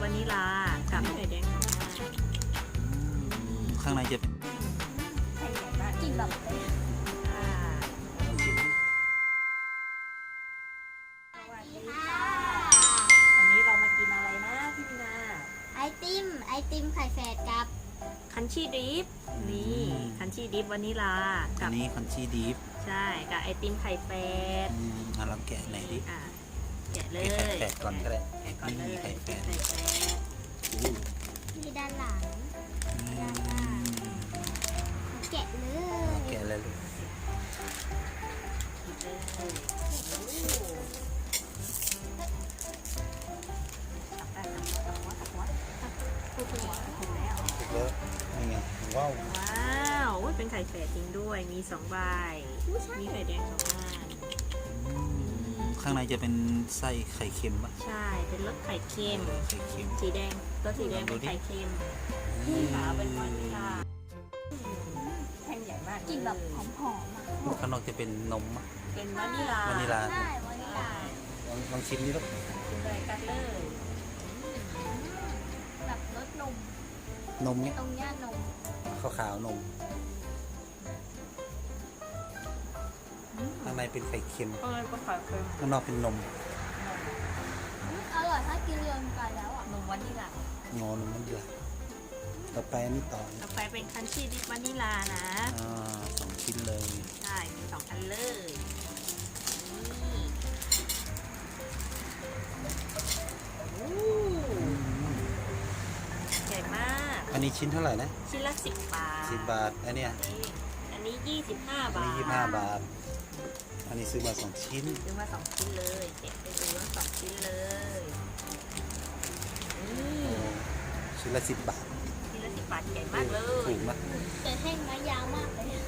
ວານິລາກັບໄຂ່ແດງຂອງມັນ. ອືມ ຂ້າງໃນຈະເປັນ ແຜ່ນໃຫຍ່ມາກ ກິນແບບ ອ່າ ສະຫວັດດີຄ່ະ ວັນນີ້ເຮົາມາກິນອະໄລນະ ພີ່ມີນາ? ໄອຕິມ ໄອຕິມໄຂ່ແຝດກັບຄັນຊີດິບ. ນີ້ ອືມ ຄັນຊີດິບວານິລາກັບ ອັນນີ້ຄັນຊີດິບ ໃຊ່ ກັບໄອຕິມໄຂ່ແຝດ. ອືມ ອ່ະ ລອງແກະໜ່ອຍດິ. ອ່າ ແກະເລີຍ ແກະໄຂ່ແຝດກ່ອນກໍໄດ້. ແກະກ່ອນເລີຍ ນີ້ໄຂ່ແຝດ ໄຂ່ແຝດ. ໂອ້ ມີດ້ານຫຼັງ ອືມ ດ້ານໜ້າ. ແກະເລີຍ ອ່າ ແກະເລີຍລູກ. ສຸກແລ້ວ ນີ້ໄງ. ວ້າວ ວ້າວ ໂອ້ຍ ເປັນໄຂ່ແຝດຈິງດ້ວຍ ມີສອງໃບ ມີໄຂ່ແດງສອງອັນ. ອືມ ຂ້າງໃນຈະເປັນໃສ່ໄຂ່ເຄັມປະ? ໃຊ່ ເປັນລົດໄຂ່ເຄັມ ເອີ ໄຂ່ເຄັມ ສີແດງ ຕົວສີແດງເປັນໄຂ່ເຄັມ ອືມ ຂາວເປັນວານິລາ. ແຜ່ນໃຫຍ່ມາກ ກິນແບບຫອມໆ ອະ. ຂ້າງນອກຈະເປັນນົມ ເປັນວານິລາ ວານິລາ ໃຊ່ ວານິລາ. ລອງ ລອງຊິມນີ້ລູກ ກິນເລີຍ ກັດເລີຍ. ອືມ ແບບລົດນົມ ນົມນີ້ ຕົງຍານົມ ຂາວໆ ນົມ. ອືມ ຂ້າງໃນເປັນໄຂ່ເຄັມ ຂ້າງໃນເປັນໄຂ່ເຄັມ ຂ້າງນອກເປັນນົມ. ອືມ ອະຮ່ອຍ ຖ້າກິນລວມກັນແລ້ວອະ ນົມວານິລາ. ອໍ ນົມວານິລາ. ຕໍ່ໄປອັນນີ້ຕໍ່ ຕໍ່ໄປເປັນຄັນຊີດິບວານິລານະ. ອ່າ ສອງຊິ້ນເລີຍ. ໃຊ່ ມີສອງອັນເລີຍ. ນີ້ ໂອ້ ອືມ ໃຫຍ່ມາກ. ອັນນີ້ຊິ້ນເທົ່າໃດນະ? ຊິ້ນລະສິບບາດ ສິບບາດ. ອັນເນີ້ຍ? ອັນນີ້ ອັນນີ້ ຍີ່ສິບຫ້າບາດ ຍີ່ສິບຫ້າບາດ. ອັນນີ້ຊື້ມາສອງຊິ້ນ ຊື້ມາສອງຊິ້ນເລີຍ ເກັບໄປດູທັງສອງຊິ້ນເລີຍ. ອືມ ໂອ້ ຊິ້ນລະສິບບາດ ຊິ້ນລະສິບບາດ ໃຫຍ່ມາກເລີຍ ຖືກນະ. ແຕ່ແທ່ງໄມ້ຍາວມາກເລີຍ.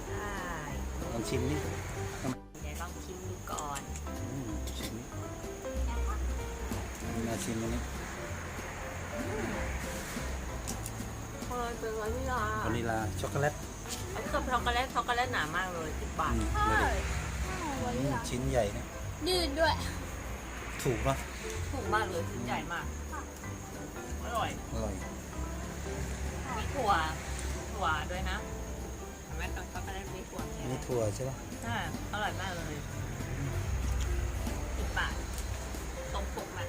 ໃຊ່ ລອງຊິມນີ້ ດຽວລອງຊິມດູກ່ອນ. ອືມ ຊິມ ມາຊິມອັນນີ້. ອືມ ເປັນວານິລາ ວານິລາ ຊັອກໂກແລັດ. ອັນນີ້ກັບຊັອກໂກແລັດ ຊັອກໂກແລັດໜາມາກເລີຍ ສິບບາດ. ອືມ ເລີຍ ອືມ ວານິລາ ຊິ້ນໃຫຍ່ນະ ຢືດດ້ວຍ. ຖືກເນາະ ຖືກມາກເລີຍ ຊິ້ນໃຫຍ່ມາກ. ອະຮ່ອຍ ອະຮ່ອຍ ມີຖົ່ວ ຖົ່ວດ້ວຍນະ. ເຫັນໄໝ? ຊັອກໂກແລັດມີຖົ່ວ ອັນນີ້ຖົ່ວໃຊ່ປະ? ອ່າ ອະຮ່ອຍມາກເລີຍ. ອືມ ສິບບາດ ຕົງປົກນະ.